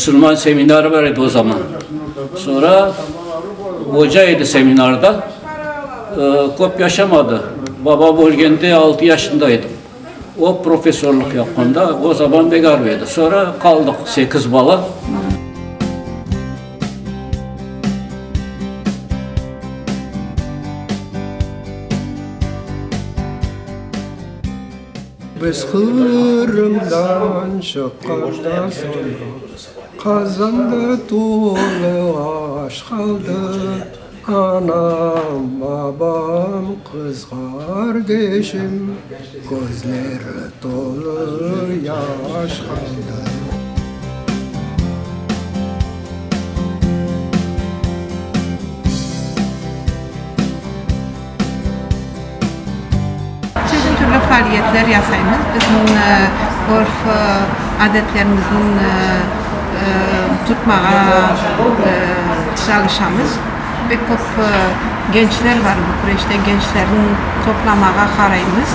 Müsülman seminarı bar edi o zaman. Soñra oca edi seminarda. Köp yaşamadı. Babam ölgende altı yaşında edim. O professorlıq yapqanda, o zaman begarv edi. Soñra qaldıq sekiz bala. Biz Qırımdan çıqqandan soñra, Qazanda tolu aş qaldı. Anam, babam, qız qardeşim, Közleri tolu yaş qaldı. Çeşit türlü faaliyetler yasaymız. Bizim örf adetlerimizni tutmağa çalışamız. Pek köp gençler bar Bükreşte, gençlerni toplamağa qaraymız.